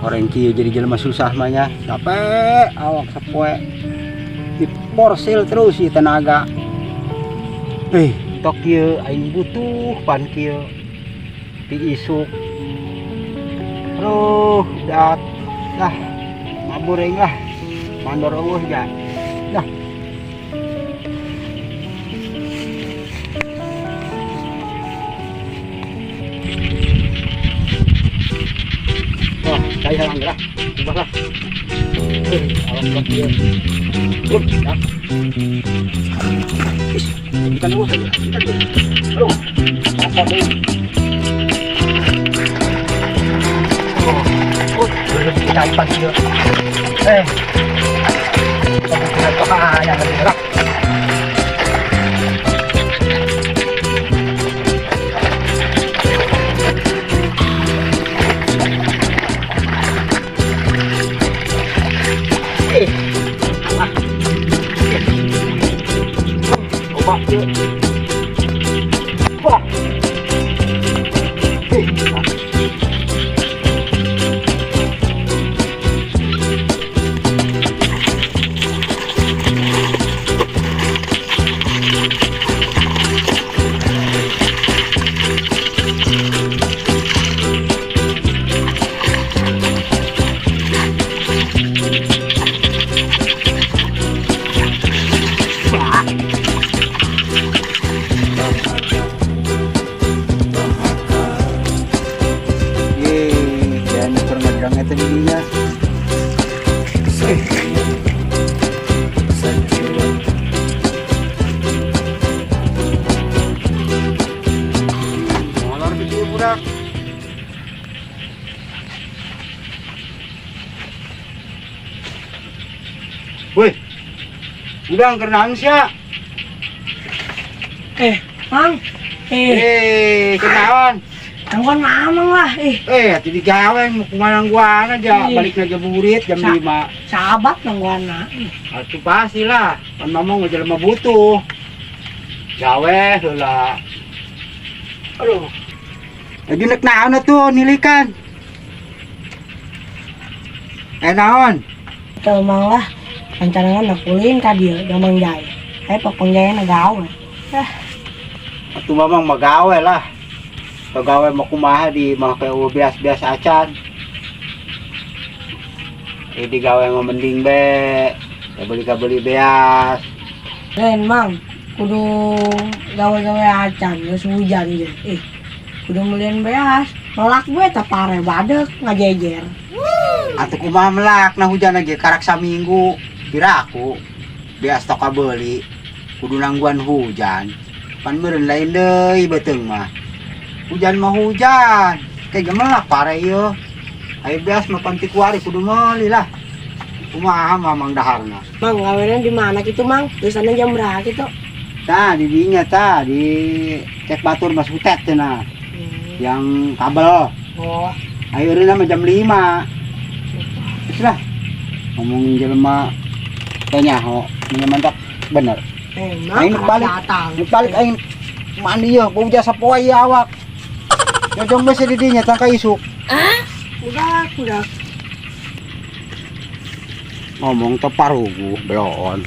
Orang kieu jadi jelema susah mah nya. Capek awak sapoe. Diporsil terus ieu tenaga. Tok kieu aing butuh pan kieu. Ti isuk. Aduh, dak. Lah, mabur aing lah. Mandor eueuh ja. Dah. Wah, cai halang gerak. Ubah lah. Awas blok ieu. Blok, dak. Ih, ikan eueuh, ikan eueuh. Aduh, apa deui? Oh, cai pan ieu. Yang gerak. Wah. Woi, udang kerenang sia. Mang. Kenaon? Tangguan mamang lah. Atuh digawe mau kumaha nangguan aja, balik na burit jam 5. Sahabat nangguana. Atuh pastilah, pan mamang mah jelema butuh. Gawe heula. Aduh. Lagi nek naon atuh nilikan? Naon? Teu mang lah. Rencananya nak ulin ka dieu Mang Jaya. Pak Mang Jaya na gawe. Atuh mamang mah gawe lah. Pagawe mah kumaha di mah kayak beas-beas acan. Di gawe mah mending be. Ya beli ka beli beas. Lain mang, kudu gawe-gawe acan geus hujan ge. Kudu melian beas. Melak gue tah pare badek ngajejer. Atuh kumaha melak nah hujan aja karak saminggu. Piraku beas tok kabeli kudu nangguan hujan. Pan meureun lain deui beuteung mah. Hujan mah hujan, kayak gemelak pare ieu. Ayo beas mah pan ti kuari kudu meuli lah. Kumaha mamang daharna? Mang, gawena di mana kitu, Mang? Biasana jam berapa kitu? Tah, di dinya tah, di cek batur Mas Butet cenah. Yang kabel. Oh. Ayo eureun mah jam 5. Geus lah. Ngomongin jelema teh nyaho, mantap bener. Aing balik, balik aing mandi yeuh, bau jasa poe ieu awak. Jojong geus di dinya tangka isuk. Udah. Ngomong teh paruguh beloon.